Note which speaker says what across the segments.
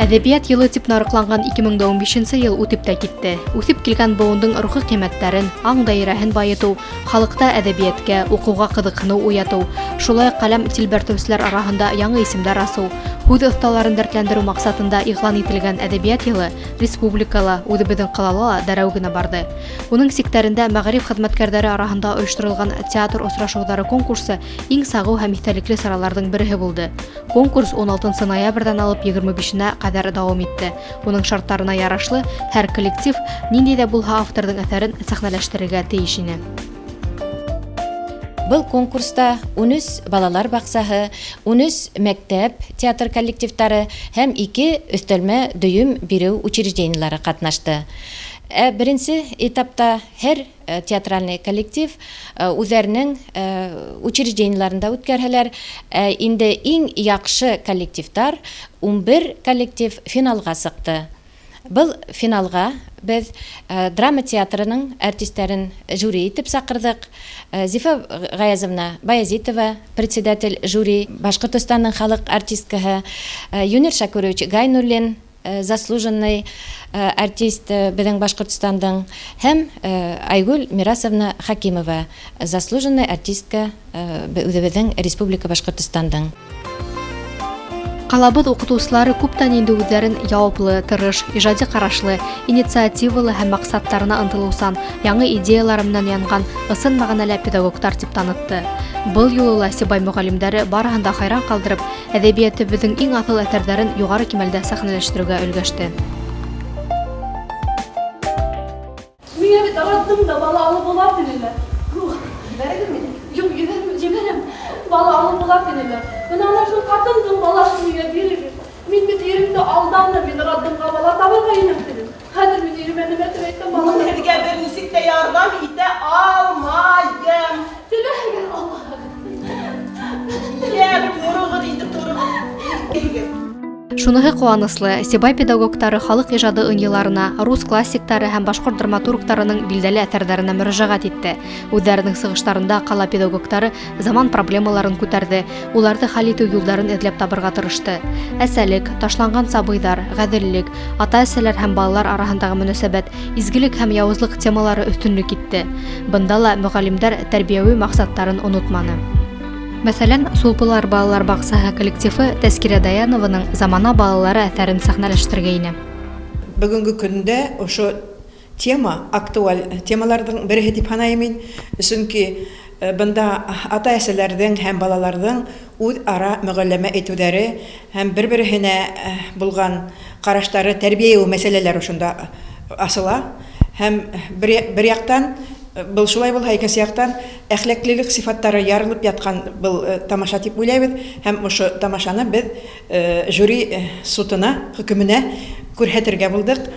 Speaker 1: Әҙәбиәт йылы дип нарыҡланған 2015 йыл үтеп тә китте. Үҫеп килгән быуындың рухи ҡиммәттәрен, аң даирәһен байытыу, халыҡта әҙәбиәткә, уҡыуға ҡыҙыҡһыныу уятыу, шулай уҡ ҡәләм тилбәртеүселәр араһында яңы исемдәр асыу, һүҙ оҫталарын дәртләндереү маҡсатында иғлан ителгән Әҙәбиәт йылы республикала, үҙебеҙҙең ҡалала ла дәрәү генә барҙы. Уның сиктәрендә мәғариф хеҙмәткәрҙәре араһында ойошторолған театр осрашыуҙары конкурсы иң сағыу һәм иҫтәлекле сараларҙың береһе булды. Конкурс 16 ноябрҙән алып 25-енә ҡәҙәр дауам итте. Уның шарттарына ярашлы, һәр коллектив ниндәй ҙә булһа авторҙың әҫәрен сәхнәләштерергә тейеш ине.
Speaker 2: Был конкурста 13 балалар баҡсаһы, 13 мәктәп театр коллективтары һәм 2 өҫтәлмә дөйөм биреү учреждениелары ҡатнашты. Ә беренсе этапта һәр театральный коллектив үҙҙәренең учреждениеларында үткәрһәләр, ә инде иң яҡшы коллективтар 11 коллектив финалға сыҡты. Был финалға беҙ драма театрының артисттәрен жюри итеп саҡырҙыҡ. Зифа Ғаязовна Баязитова, председатель жюри, Башҡортостандың халыҡ артисткаһы, Юнир Шакурович Гайнуллин, заслуженный артист беҙҙең Башҡортостандың, һәм Айгөл Мирасовна Хакимова, заслуженный артистка үҙебеҙҙең Республика Башҡортостандың.
Speaker 1: Ҡалабыҙ уҡытыусылары күптән инде үҙҙәрен яуаплы, тырыш, ижади ҡарашлы, инициативалы һәм маҡсаттарына ынтылыусан, яңы идеялары менән янған ысын мәғәнәле педагогтар тип танытты. Был юлы ла Сибай мөғәллимдәре барыһын да хайран ҡалдырып, әҙәбиәтебеҙҙең иң аҫыл әҫәрҙәрен юғары кимәлдә сәхнәләштереүгә өлгәште.
Speaker 3: Миңә бит роддомда бала алып була тинеләр. Ебәрегеҙ мине. Юҡ, ебәрәм. Бала алып була тинеләр. Бына ана шул ҡатындың балаһын миңә бирегеҙ. Мин бит иремде алданым, мин роддомға бала табырға инем тинем. Хәҙер мин иремә нимә тип әйтәм, бала?
Speaker 4: Мин һеҙгә бер нисек тә ярҙам итә алмайым.
Speaker 3: Теләһәгеҙ, алмаһағыҙ.
Speaker 4: Йә, тороғоҙ инде, тороғоҙ.
Speaker 1: Шуныһы ҡыуаныслы, Сибай педагогтары халыҡ ижады ынйыларына, рус классиктары һәм башҡорт драматургтарының билдәле әҫәрҙәренә мөрәжәғәт итте. Үҙҙәренең сығыштарында ҡала педагогтары заман проблемаларын күтәрҙе, уларҙы хәл итеү юлдарын эҙләп табырға тырышты. Әсәлек, ташланған сабыйҙар, ғәҙеллек, ата-әсәләр һәм балалар араһындағы мөнәсәбәт, изгелек һәм яуызлыҡ темалары өҫтөнлөк итте. Бында ла мөғәллимдәр тәрбиәүи маҡсаттарын онотманы. Мәҫәлән, Сулпылар балалар баҡсаһы коллективы Тәскирә Даянованың Замана балалары әҫәрен сәхнәләштергәйне.
Speaker 5: Бөгөнгө көндә ошо тема актуаль темаларҙың береһе тип һанайым мин. Сөнки бында ата-әсәләрҙең һәм балаларҙың үҙ-ара мөғәлләмә әйтеүҙәре һәм бер-береһенә булған ҡараштары, тәрбиәү мәсьәләләре ошонда асыла. Һәм бер яҡтан был шулай булһа, икенсе яҡтан әхлаҡлылыҡ сифаттары ярылып ятҡан был тамаша тип уйлайбыҙ. Һәм ошо тамашаны беҙ жюри судына, хөкөмөнә күрһәтергә булдыҡ.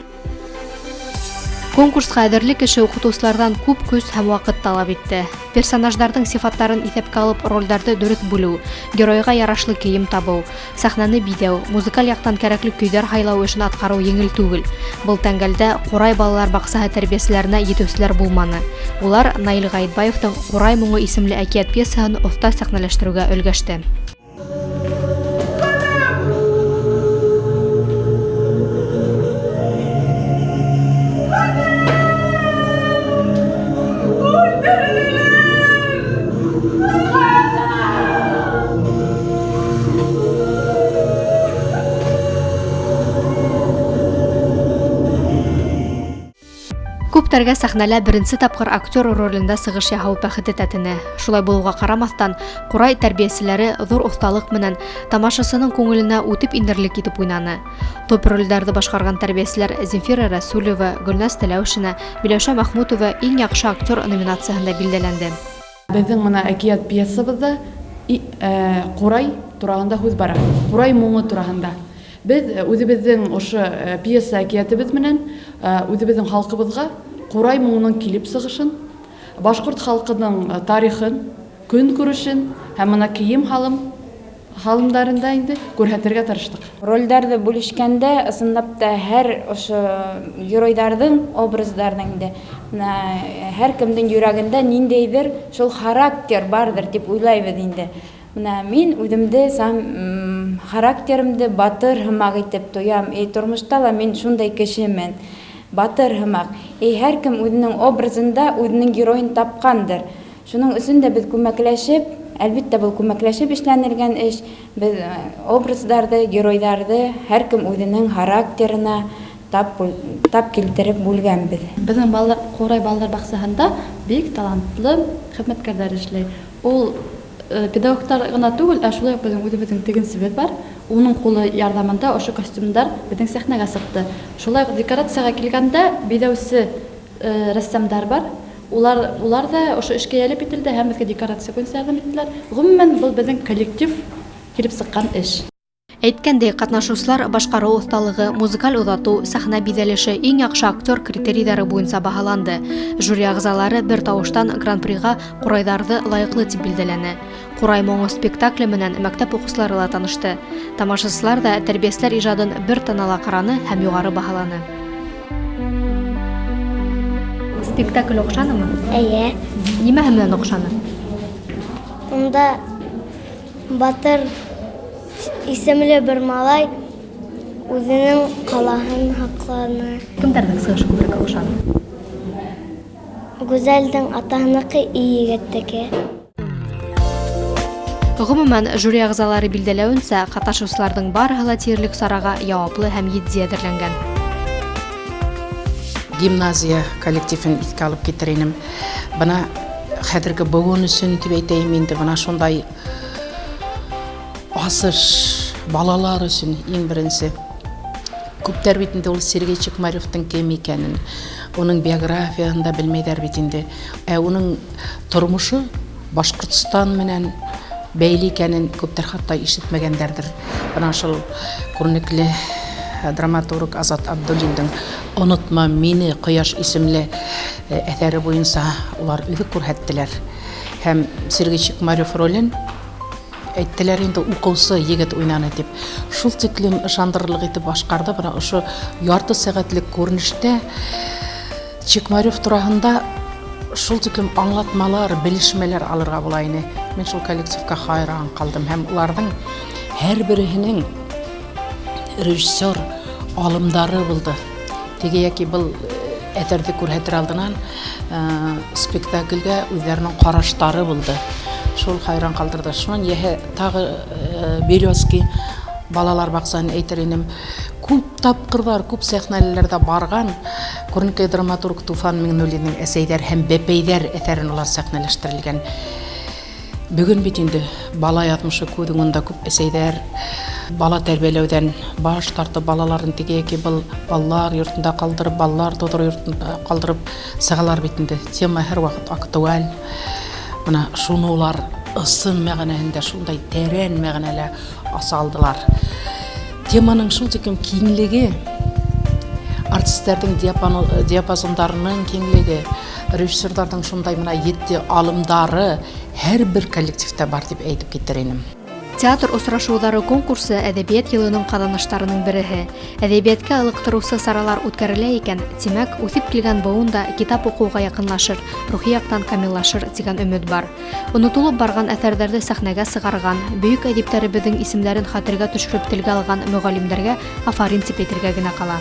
Speaker 1: Конкурсҡа әҙерлек эше уҡытыусыларҙан күп көс һәм ваҡыт талап итте. Персонаждарҙың сифаттарын иҫәпкә алып, ролдәрҙе дөрөҫ бүлеү, геройға ярашлы кейем табыу, сәхнәне биҙәү, музыкаль яҡтан кәрәкле көйҙәр һайлау эшен атҡарыу еңел түгел. Был тәңгәлдә Ҡурай балалар баҡсаһы тәрбиәселәренә етеүселәр булманы. Улар Наил Ғәйетбаевтың Ҡурай моңо исемле әкиәт пьесаһын оҫта сәхнәләштереүгә өлгәште. Күптәргә сәхнәлә беренсе тапҡыр актер ролендә сығыш яһау бәхете тәтене. Шулай булыуға ҡарамаҫтан, Ҡурай тәрбиәселәре ҙур оҫталыҡ менән тамашасының күңеленә үтеп инерлек итеп уйнаны. Топ ролдәрҙе башҡарған тәрбиәселәр Земфира Рәсүлева, Гөлназ Теләүшина, Миләүшә Мәхмүтова иң яҡшы актер номинацияһында билдәләнде.
Speaker 6: Беҙҙең мына әкиәт пьесабыҙҙа Ҡурай тураһында һүҙ бара. Ҡурай моңо тураһында. Беҙ үҙебеҙҙең ошо пьеса әкиәтебеҙ менән үҙебеҙҙең халҡыбыҙға Ҡурай моңоноң килеп сығышын, башҡорт халҡының тарихын, көнкүрешен һәм мына кейем һалымдарында инде күрһәтергә тырыштыҡ.
Speaker 7: Ролдәрҙе бүлешкәндә ысынлап та һәр ошо геройҙарҙың образдарының инде мына һәр кемдең йөрәгендә ниндәйҙер шул характер барҙыр тип уйлайбыҙ инде. Мына мин үҙемде сам Характерымды батыр һымаҡ итеп тоям. И тормошта ла мин шундай кешемен. Батыр һымаҡ. И һәр кем үҙенең образында үҙенең геройын тапҡандыр. Шуның өсөн дә беҙ күмәкләшеп, әлбиттә был күмәкләшеп эшләнелгән эш, беҙ образдарҙы, геройҙарҙы һәр кем үҙенең характерына тап килтереп бүлгәнбеҙ.
Speaker 3: Беҙҙең балалар Ҡурай балалар баҡсаһында бик талантлы хеҙмәткәрҙәр эшләй. Ул педагогтар ғына түгел, ә шулай уҡ беҙҙең үҙебеҙҙең тегенсебеҙ бар. Уның ҡулы ярҙамында ошо костюмдар беҙҙең сәхнәгә сыҡты. Шулай уҡ декорацияға килгәндә биҙәүсе рәссамдар бар. Улар ҙа ошо эшкә йәлеп ителде һәм беҙгә декорация буйынса ярҙам иттеләр. Ғөмүмән, был беҙҙең коллектив килеп сыҡҡан эш.
Speaker 1: Әйткәндәй, ҡатнашыусылар башҡарыу оҫталығы, музыкаль оҙатыу, сәхнә биҙәлеше, иң яҡшы актер критерийҙары буйынса баһаланды. Жюри ағзалары бер тауыштан гран-приға ҡурайҙарҙы лайыҡлы тип билдәләне. Ҡурай моңо спектакле менән мәктәп уҡыусылары ла танышты. Тамашасылар ҙа тәрбиәселәр ижадын бер тынала ҡараны һәм юғары баһаланы. Спектакль оҡшанымы?
Speaker 8: Эйе.
Speaker 1: Нимәһе менән оҡшаны?
Speaker 8: Унда батыр исемле бер малай үҙенең ҡалаһын һаҡланы.
Speaker 1: Кемдәрҙең сығышы күберәк оҡшаны?
Speaker 8: Гүзәлдең атаһыныҡы, егеттеке.
Speaker 1: Ғөмүмән, жюри ағзалары билдәләүенсә, ҡатнашыусыларҙың барыһы ла тиерлек сараға яуаплы һәм етди әҙерләнгән.
Speaker 9: Гимназия коллективын иҫкә алып китер инем. Бына хәҙерге быуын өсөн тип әйтәйем инде, бына шундай асыш балалар өсөн иң беренсе. Күптәр бит инде ул Сергей Чекмаревтың кем икәнен, уның биографияһын да белмәйҙәр бит инде. Ә уның тормошо Башҡортостан менән бәйле икәнен күптәр хатта ишетмәгәндәрҙер. Бына шул күренекле драматург Азат Абдуллиндың Онотма мине ҡояш исемле әҫәре буйынса улар үҙе күрһәттеләр. Һәм Сергей Чекмарев ролен әйттеләр инде, уҡыусы егет уйнаны тип. Шул тиклем ышандырырлыҡ итеп башҡарҙы. Бына ошо ярты сәғәтлек күренештә Чекмарев тураһында шул тиклем аңлатмалар, белешмәләр алырға була ине. Мин шул коллективка хайран ҡалдым һәм уларҙың һәр береһенең режиссер алымдары булды. Теге йәки был әҫәрҙе күрһәтер алдынан спектаклгә үҙҙәренең ҡараштары булды. Шул хайран ҡалдырҙы. Шунан йәһә тағы Березки балалар баҡсаһын әйтер инем. Күп тапҡырҙар, күп сәхнәләрҙә барған күренекле драматург Туфан Миңнуллиндың Әсәйҙәр һәм Бәпәйҙәр әҫәрен улар сәхнәләштерелгән. Бөгөн бит инде бала яҙмышы күҙ уңында, күп әсәйҙәр бала тәрбиәләүҙән баш тартып, балаларын теге йәки был балалар йортонда ҡалдырып, балалар тыуҙырыу йортонда ҡалдырып сығалар бит инде. Тема һәр ваҡыт актуаль. Бына шуны улар ысын мәғәнәһендә шундай тәрән мәғәнәлә аса алдылар. Теманың шул тиклем киңлеге, артистларҙың диапазондарының киңлеге, режиссерҙарҙың шундай бына етди алымдары һәр бер коллективта бар тип әйтеп китер инем.
Speaker 1: Театр осрашыуҙары конкурсы әҙәбиәт йылының ҡаҙаныштарының береһе. Әҙәбиәткә ылыҡтырыусы саралар үткәрелә икән, тимәк, үҫеп килгән быуын да китап уҡыуға яҡынлашыр, рухи яҡтан камиллашыр тигән өмөт бар. Онотолоп барған әҫәрҙәрҙе сәхнәгә сығарған, бөйөк әҙиптәребеҙҙең исемдәрен хәтергә төшөрөп телгә алған мөғәллимдәргә афарин тип әйтергә генә ҡала.